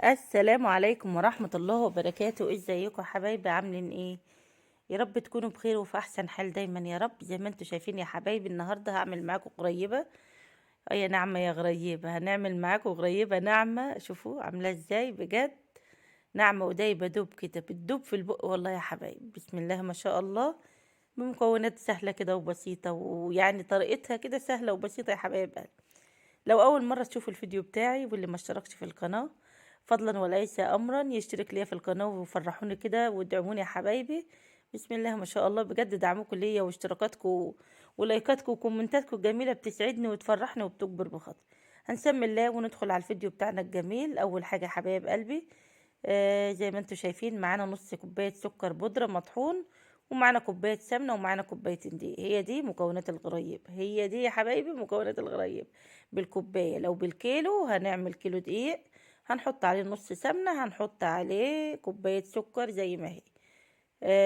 السلام عليكم ورحمة الله وبركاته. ازيكم يا حبايبي؟ عاملين ايه؟ يا رب تكونوا بخير وفي احسن حال دايما يا رب. زي ما انتم شايفين يا حبايبي، النهارده هعمل معاكم غريبة. يا ناعمة يا غريبة، هنعمل معاكم غريبة ناعمة. شوفوا عاملة ازاي بجد، ناعمة ودايبة دوب كده، بتدوب في البق والله يا حبايبي. بسم الله ما شاء الله، بمكونات سهلة كده وبسيطة، ويعني طريقتها كده سهلة وبسيطة يا حبايب قلبي. لو أول مرة تشوفوا الفيديو بتاعي واللي ما اشتركش في القناة، فضلا وليس أمرا يشترك ليا في القناة وفرحوني كده وادعموني يا حبايبي. بسم الله ما شاء الله، بجد دعمكم ليا واشتراكاتكم ولايكاتكم وكومنتاتكم الجميلة بتسعدني وتفرحني وبتكبر بخاطري. هنسمي الله وندخل على الفيديو بتاعنا الجميل. أول حاجة يا حبايب قلبي، زي ما انتم شايفين معانا نص كوباية سكر بودرة مطحون، ومعانا كوباية سمنة، ومعانا كوبايتين دقيق. هي دي مكونات الغريب، هي دي يا حبايبي مكونات الغريب بالكوباية. لو بالكيلو هنعمل كيلو دقيق، هنحط عليه نص سمنة، هنحط عليه كوباية سكر زي ما هي.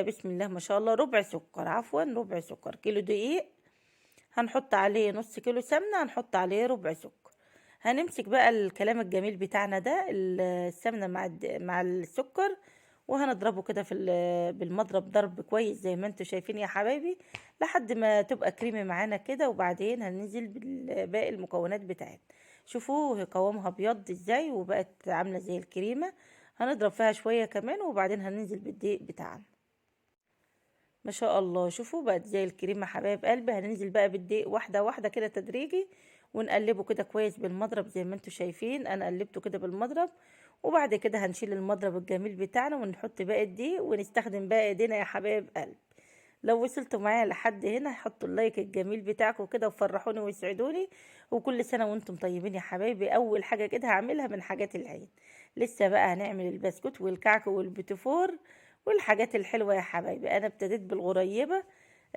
بسم الله ما شاء الله، ربع سكر، عفوا ربع سكر. كيلو دقيق هنحط عليه نص كيلو سمنة، هنحط عليه ربع سكر. هنمسك بقى الكلام الجميل بتاعنا ده، السمنة مع السكر، وهنضربه كده بالمضرب ضرب كويس زي ما انتم شايفين يا حبايبي، لحد ما تبقى كريمي معانا كده. وبعدين هننزل باقي المكونات بتاعتنا. شوفوا قوامها ابيض ازاي وبقت عامله زي الكريمة. هنضرب فيها شوية كمان، وبعدين هننزل بالدقيق بتاعنا. ما شاء الله، شوفوا بقت زي الكريمة حبايب قلبي. هننزل بقى بالدقيق واحدة واحدة كده تدريجي، ونقلبه كده كويس بالمضرب زي ما انتم شايفين. انا قلبته كده بالمضرب، وبعد كده هنشيل المضرب الجميل بتاعنا ونحط باقي الدقيق، ونستخدم باقي ايدينا يا حبايب قلب. لو وصلتوا معايا لحد هنا حطوا اللايك الجميل بتاعكم كده وفرحوني واسعدوني، وكل سنة وانتم طيبين يا حبايبي. اول حاجة كده هعملها من حاجات العيد، لسه بقى هنعمل البسكوت والكعك والبيتيفور والحاجات الحلوة يا حبايبي. انا ابتديت بالغريبة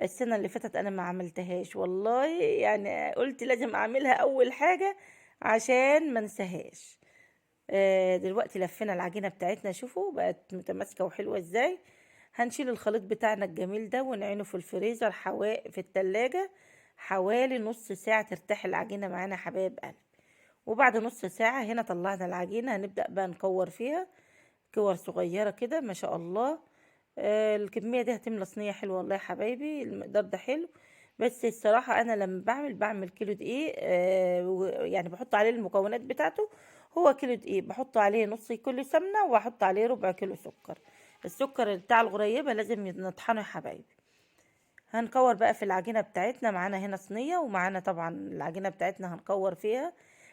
السنة اللي فاتت، انا ما عملتهاش والله، يعني قلت لازم اعملها اول حاجة عشان ما انساهاش. دلوقتي لفينا العجينة بتاعتنا، شوفوا بقت متماسكة وحلوة ازاي. هنشيل الخليط بتاعنا الجميل ده ونعينه في الفريزر في التلاجة حوالي نص ساعة ترتاح العجينة معانا يا حبايب قلبي. وبعد نص ساعة هنا طلعنا العجينة، هنبدأ بقى نكور فيها كور صغيرة كده ما شاء الله. الكمية دي هتملى صينية حلوة والله يا حبايبي، المقدار ده حلو. بس الصراحة أنا لما بعمل كيلو دقيق، يعني بحط عليه المكونات بتاعته. هو كيلو دقيق بحط عليه نص كيلو سمنة، وأحط عليه ربع كيلو سكر. السكر بتاع الغريبة لازم نطحنه يا حبايبي. هنكور بقى في العجينة بتاعتنا. معانا هنا صينية، ومعانا طبعا العجينة بتاعتنا هنكور فيها.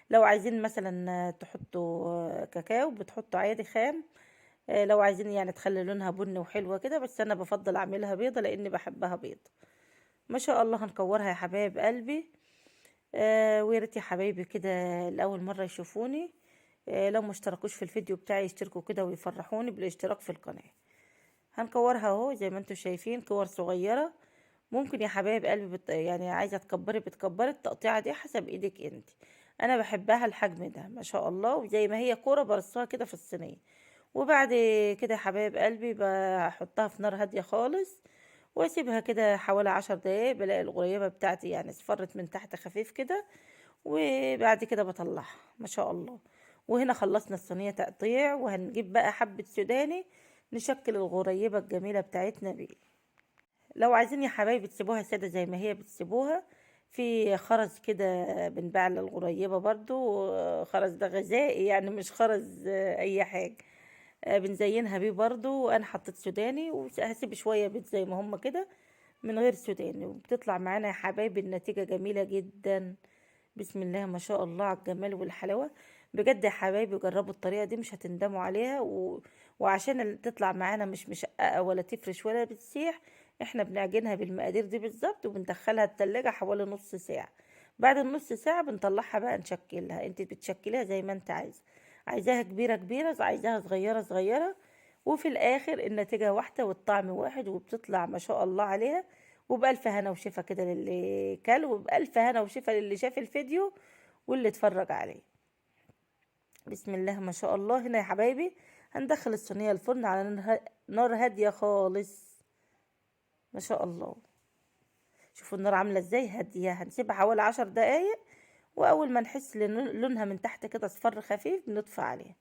لو عايزين مثلا تحطوا كاكاو بتحطوا عادي خام، لو عايزين يعني تخلي لونها بني وحلوة كده، بس أنا بفضل أعملها بيضة لأني بحبها بيضة. ما شاء الله هنكورها يا حبايب قلبي. ويا ريت يا حبايبي كده لأول مرة يشوفوني، لو ما اشتركوش في الفيديو بتاعي يشتركوا كده ويفرحوني بالاشتراك في القناة. هنكورها اهو زي ما انتم شايفين، كور صغيرة. ممكن يا حبايب قلبي يعني عايزة تكبري بتكبري التقطيعة دي حسب ايدك انت. انا بحبها الحجم ده ما شاء الله، وزي ما هي كورة برصها كده في الصينية. وبعد كده يا حبايب قلبي بحطها في نار هادية خالص، واسيبها كده حوالي 10 دقايق. بلاقي الغريبة بتاعتي يعني اصفرت من تحت خفيف كده، وبعد كده بطلعها ما شاء الله. وهنا خلصنا الصينية تقطيع، وهنجيب بقى حبة سوداني نشكل الغريبة الجميلة بتاعتنا بيه. لو عايزين يا حبايبي تسيبوها سادة زي ما هي بتسيبوها، في خرز كده بنباع للغريبة برضو، خرز ده غذائي يعني مش خرز اي حاجة، بنزينها بيه برضو. انا حطيت سوداني وهسيب شوية بيض زي ما هم كده من غير سوداني، وبتطلع معانا يا حبايبي النتيجة جميلة جدا. بسم الله ما شاء الله على الجمال والحلاوة. بجد يا حبايبي جربوا الطريقة دي مش هتندموا عليها. وعشان تطلع معانا مش مشققة ولا تفرش ولا بتسيح، احنا بنعجنها بالمقادير دي بالظبط، وبندخلها التلاجة حوالي نص ساعة. بعد النص ساعة بنطلعها بقى نشكلها. انت بتشكليها زي ما انت عايزة، عايزاها كبيرة كبيرة، عايزاها صغيرة صغيرة، وفي الاخر النتيجة واحدة والطعم واحد، وبتطلع ما شاء الله عليها. وبألف هنا وشفا كده للي كل، وبألف هنا وشفا للي شاف الفيديو واللي اتفرج عليه. بسم الله ما شاء الله. هنا يا حبايبي هندخل الصينية الفرن على نار هادية خالص ما شاء الله. شوفوا النار عاملة ازاي، هادية. هنسيبها حوالي 10 دقايق، واول ما نحس لونها من تحت كده اصفر خفيف بنطفي عليها.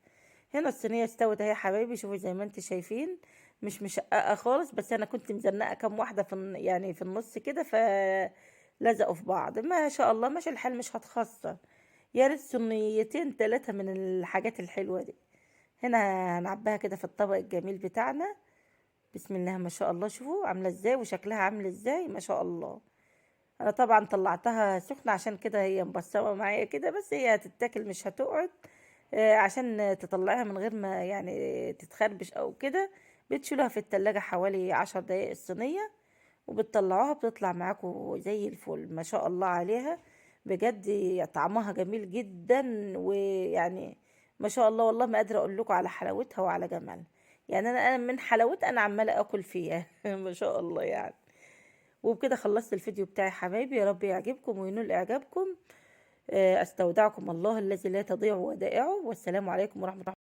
هنا الصينية استوت اهي يا حبايبي، شوفوا زي ما انتم شايفين مش مشققه خالص، بس انا كنت مزنقه كام واحدة في يعني في النص كده فلزقوا في بعض. ما شاء الله ماشي الحال، مش هتخسر. يا ريت صينيتين 3 من الحاجات الحلوة دي. هنا هنعبيها كده في الطبق الجميل بتاعنا. بسم الله ما شاء الله، شوفوا عامله ازاي وشكلها عامل ازاي ما شاء الله. انا طبعا طلعتها سخنة عشان كده هي مبسمه معايا كده، بس هي هتتاكل مش هتقعد، عشان تطلعيها من غير ما يعني تتخربش او كده. بتشيلوها في التلاجة حوالي 10 دقايق الصينية، وبتطلعوها بتطلع معاكم زي الفل ما شاء الله عليها. بجد طعمها جميل جدا، ويعني ما شاء الله والله ما قادرة اقول لكم على حلاوتها وعلى جمالها. يعني انا من حلاوتها انا عماله اكل فيها ما شاء الله يعني. وبكده خلصت الفيديو بتاعي حبايبي، يا رب يعجبكم وينول اعجابكم. استودعكم الله الذي لا تضيع ودائعه، والسلام عليكم ورحمة الله.